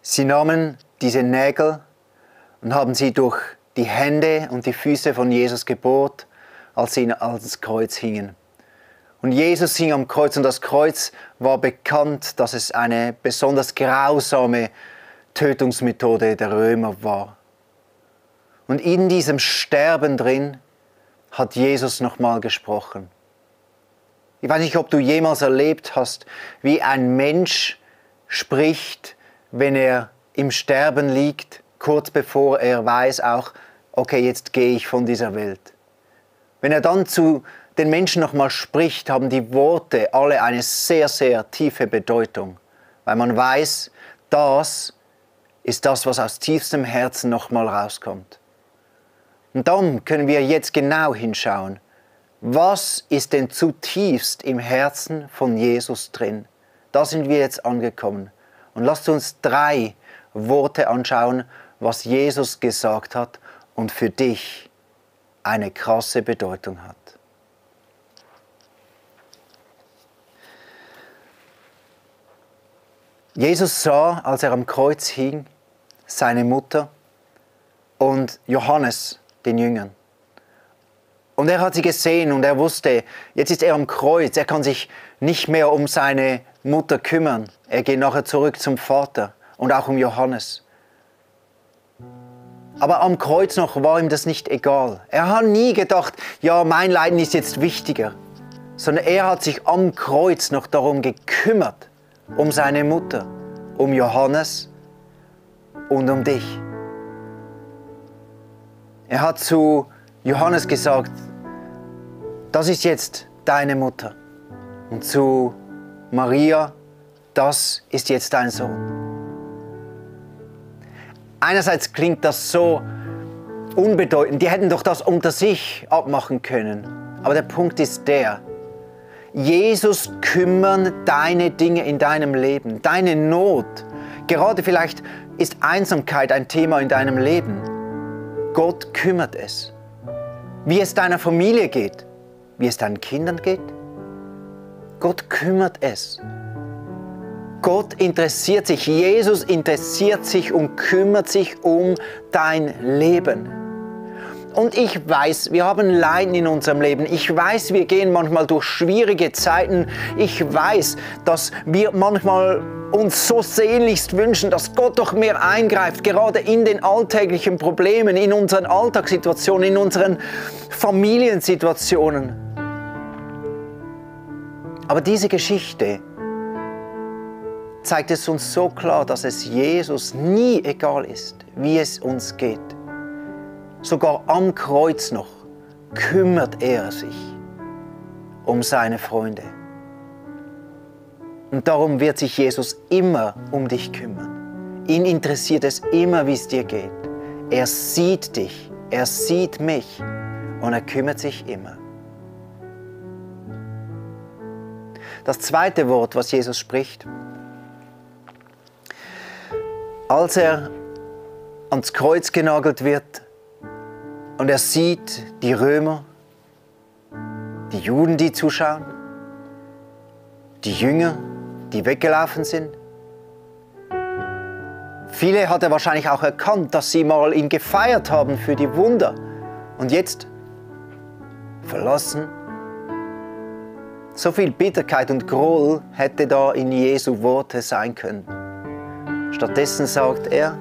Sie nahmen diese Nägel und haben sie durch die Hände und die Füße von Jesus gebohrt, als sie ans Kreuz hingen. Und Jesus hing am Kreuz und das Kreuz war bekannt, dass es eine besonders grausame Tötungsmethode der Römer war. Und in diesem Sterben drin hat Jesus nochmal gesprochen. Ich weiß nicht, ob du jemals erlebt hast, wie ein Mensch spricht, wenn er im Sterben liegt, kurz bevor er weiß auch, okay, jetzt gehe ich von dieser Welt. Wenn er dann zu den Menschen nochmal spricht, haben die Worte alle eine sehr, sehr tiefe Bedeutung, weil man weiß, das ist das, was aus tiefstem Herzen nochmal rauskommt. Und dann können wir jetzt genau hinschauen, was ist denn zutiefst im Herzen von Jesus drin? Da sind wir jetzt angekommen. Und lasst uns 3 Worte anschauen, was Jesus gesagt hat und für dich eine krasse Bedeutung hat. Jesus sah, als er am Kreuz hing, seine Mutter und Johannes, den Jüngern. Und er hat sie gesehen und er wusste, jetzt ist er am Kreuz, er kann sich nicht mehr um seine Mutter kümmern. Er geht nachher zurück zum Vater und auch um Johannes. Aber am Kreuz noch war ihm das nicht egal. Er hat nie gedacht, ja, mein Leiden ist jetzt wichtiger. Sondern er hat sich am Kreuz noch darum gekümmert, um seine Mutter, um Johannes und um dich. Er hat zu Johannes gesagt, das ist jetzt deine Mutter. Und zu Maria, das ist jetzt dein Sohn. Einerseits klingt das so unbedeutend, die hätten doch das unter sich abmachen können. Aber der Punkt ist der, Jesus kümmern deine Dinge in deinem Leben, deine Not. Gerade vielleicht ist Einsamkeit ein Thema in deinem Leben. Gott kümmert es. Wie es deiner Familie geht, wie es deinen Kindern geht. Gott kümmert es. Gott interessiert sich, Jesus interessiert sich und kümmert sich um dein Leben. Und ich weiß, wir haben Leiden in unserem Leben. Ich weiß, wir gehen manchmal durch schwierige Zeiten. Ich weiß, dass wir manchmal uns so sehnlichst wünschen, dass Gott doch mehr eingreift, gerade in den alltäglichen Problemen, in unseren Alltagssituationen, in unseren Familiensituationen. Aber diese Geschichte zeigt es uns so klar, dass es Jesus nie egal ist, wie es uns geht. Sogar am Kreuz noch kümmert er sich um seine Freunde. Und darum wird sich Jesus immer um dich kümmern. Ihn interessiert es immer, wie es dir geht. Er sieht dich, er sieht mich und er kümmert sich immer. Das zweite Wort, was Jesus spricht, als er ans Kreuz genagelt wird und er sieht die Römer, die Juden, die zuschauen, die Jünger, die weggelaufen sind. Viele hat er wahrscheinlich auch erkannt, dass sie mal ihn gefeiert haben für die Wunder und jetzt verlassen. So viel Bitterkeit und Groll hätte da in Jesu Worte sein können. Stattdessen sagt er,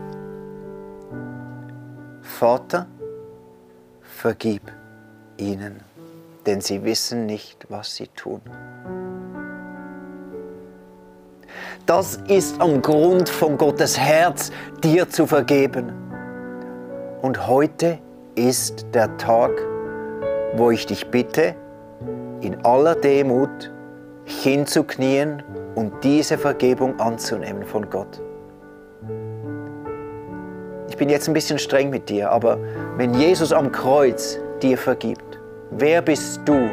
Vater, vergib ihnen, denn sie wissen nicht, was sie tun. Das ist am Grund von Gottes Herz, dir zu vergeben. Und heute ist der Tag, wo ich dich bitte, in aller Demut hinzuknien und diese Vergebung anzunehmen von Gott. Ich bin jetzt ein bisschen streng mit dir, aber wenn Jesus am Kreuz dir vergibt, wer bist du,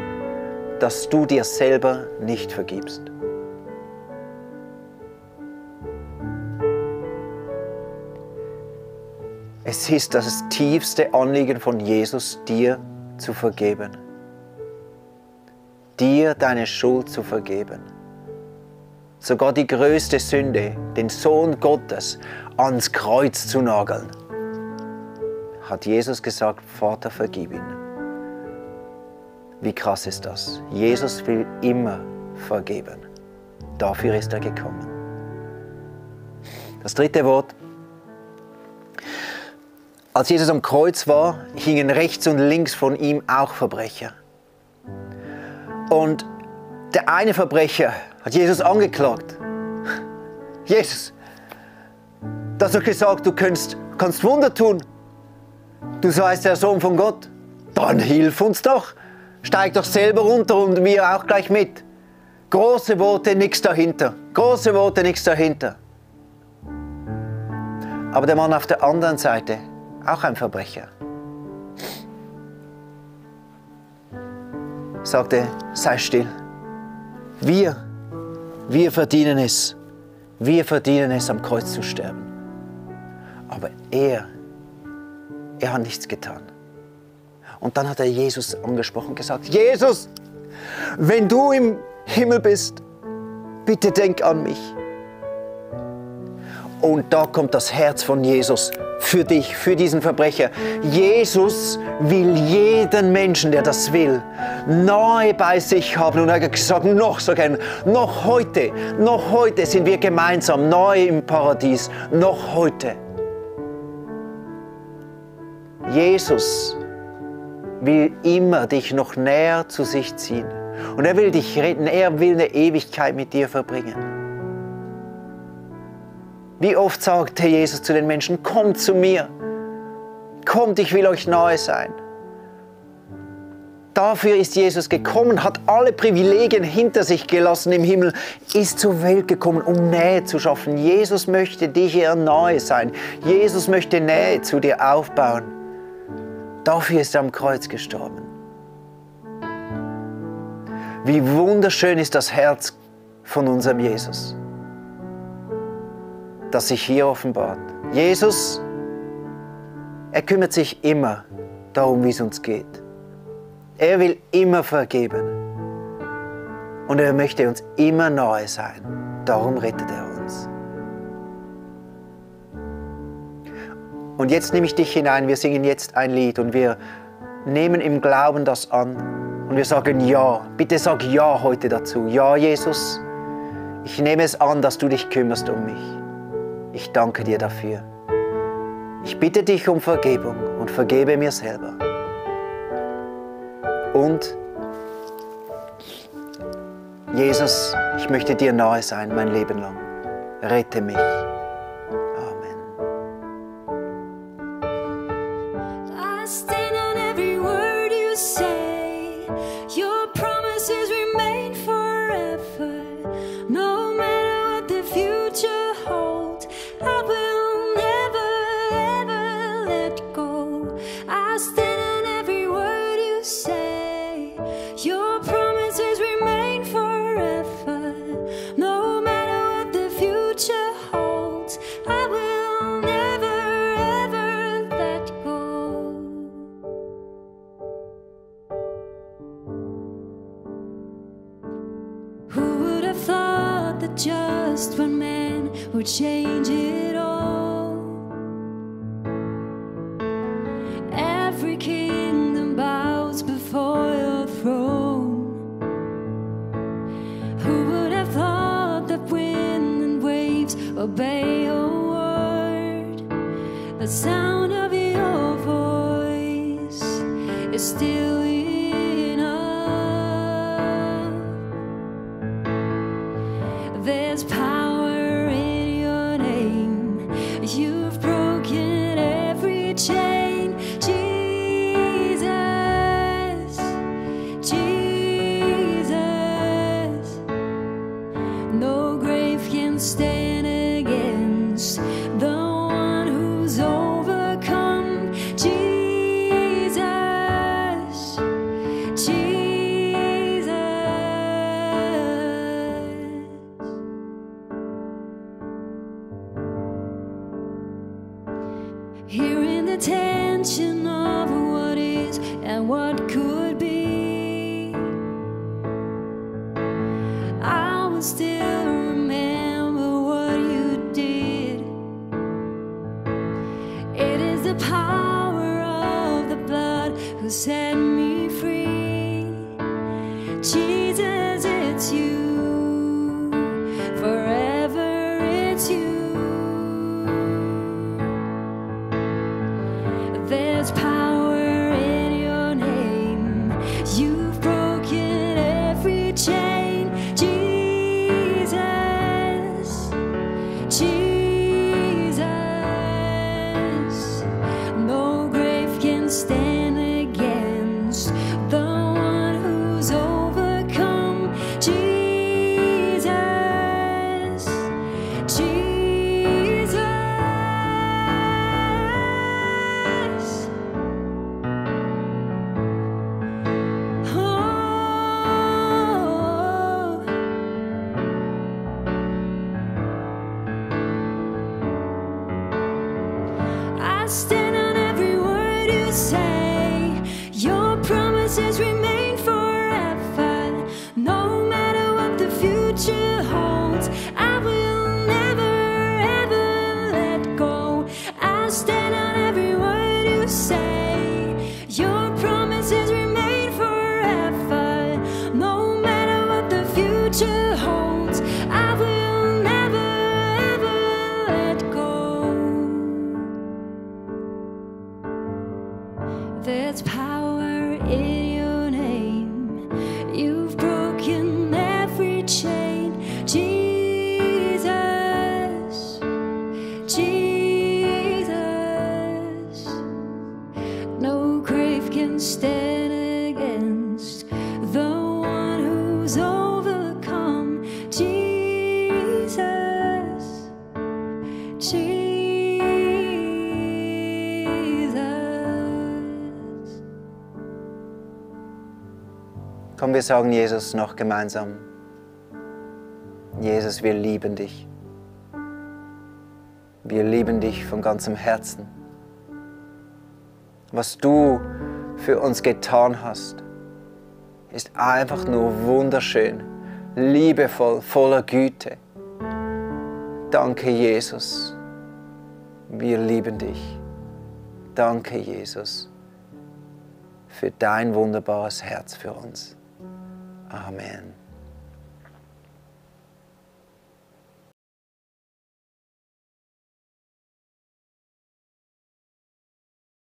dass du dir selber nicht vergibst? Es ist das tiefste Anliegen von Jesus, dir zu vergeben. Dir deine Schuld zu vergeben. sogar die größte Sünde, den Sohn Gottes ans Kreuz zu nageln, hat Jesus gesagt, Vater, vergib ihn. Wie krass ist das? Jesus will immer vergeben. Dafür ist er gekommen. Das dritte Wort. Als Jesus am Kreuz war, hingen rechts und links von ihm auch Verbrecher. Und der eine Verbrecher hat Jesus angeklagt. Jesus, du hast doch gesagt, du kannst Wunder tun. Du seist der Sohn von Gott. Dann hilf uns doch. Steig doch selber runter und wir auch gleich mit. Große Worte, nichts dahinter. Große Worte, nichts dahinter. Aber der Mann auf der anderen Seite, auch ein Verbrecher, sagte, sei still. Wir verdienen es. Wir verdienen es, am Kreuz zu sterben. Aber er hat nichts getan. Und dann hat er Jesus angesprochen und gesagt, Jesus, wenn du im Himmel bist, bitte denk an mich. Und da kommt das Herz von Jesus für dich, für diesen Verbrecher. Jesus will jeden Menschen, der das will, nahe bei sich haben. Und er hat gesagt, noch heute sind wir gemeinsam neu im Paradies, noch heute. Jesus will immer dich noch näher zu sich ziehen. Und er will dich retten, er will eine Ewigkeit mit dir verbringen. Wie oft sagte Jesus zu den Menschen, kommt zu mir, kommt, ich will euch nahe sein. Dafür ist Jesus gekommen, hat alle Privilegien hinter sich gelassen im Himmel, ist zur Welt gekommen, um Nähe zu schaffen. Jesus möchte dir nahe sein. Jesus möchte Nähe zu dir aufbauen. Dafür ist er am Kreuz gestorben. Wie wunderschön ist das Herz von unserem Jesus, das sich hier offenbart. Jesus, er kümmert sich immer darum, wie es uns geht. Er will immer vergeben. Und er möchte uns immer nahe sein. Darum rettet er uns. Und jetzt nehme ich dich hinein. Wir singen jetzt ein Lied und wir nehmen im Glauben das an. Und wir sagen Ja. Bitte sag Ja heute dazu. Ja, Jesus, ich nehme es an, dass du dich kümmerst um mich. Ich danke dir dafür. Ich bitte dich um Vergebung und vergebe mir selber. Und Jesus, ich möchte dir nahe sein, mein Leben lang. Rette mich. Amen. I stand on every word you say. Your promises remain forever. No matter what the future holds, I will never, ever let go. I stand on every word you say. Your promises remain forever. No matter what the future holds, I will never, ever let go. Who would have thought that just one man would change it all? Every kingdom bows before your throne. Who would have thought that wind and waves obey your word? The sound of your voice is still enough. There's power in your name. You've broken every chain. Jesus, Jesus. No grave can stand against the one who's overcome. Jesus, Jesus. Hearing the tension of what is and what could be, I will still remain it's you. There's power in your name. You've broken every chain. Jesus, Jesus. No grave can stand against the one who's overcome. Jesus, Jesus. Oh, I stand on every word you say. Your promises remain forever. No matter what the future holds, I will never ever let go. I stand on every word you say. Your promises remain forever. No matter what the future holds, I will never ever let go. There's power in your name. You've broken every chain. Jesus, Jesus. No grave can stand against the one who's overcome. Jesus, Jesus. Komm, wir sagen Jesus noch gemeinsam. Jesus, wir lieben dich. Wir lieben dich von ganzem Herzen. Was du für uns getan hast, ist einfach nur wunderschön, liebevoll, voller Güte. Danke, Jesus. Wir lieben dich. Danke, Jesus, für dein wunderbares Herz für uns. Amen.